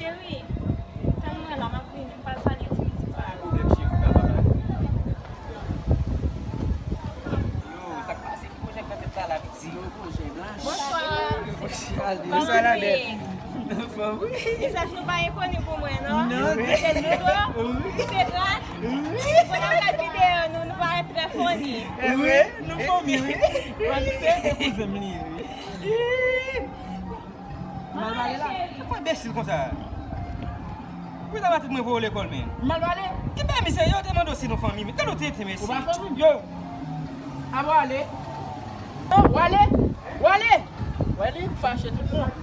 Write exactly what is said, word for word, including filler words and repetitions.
Cheri, tann mwen la, m ap vini, m pral salye ti mesye sa yo. Yo, sa k pase ki pwojè nan tèt la, la, piti? Bonswa. Bonswa, la bèl. Anfòm, wi. Visaj nou pa enkoni pou mwen, non? Non. Se Dodo? Wi. Se Drat? Wi. Bon, nan videyo, nou, nou parèt trè funny. Wi, nou funny, wi. Mwen se te kouzen m li, wi. Mal pale la. Sa fè enbesil konsa? Pou ta matit mwen voye w lekòl, men. Mal pale? Ki bay misye, yo te mande w si nou fanmi, men. Tande w te, te mesye. Ou pa fanmi? Yo. A w ale. Yo, w ale. W ale. W ale, fache tout moun.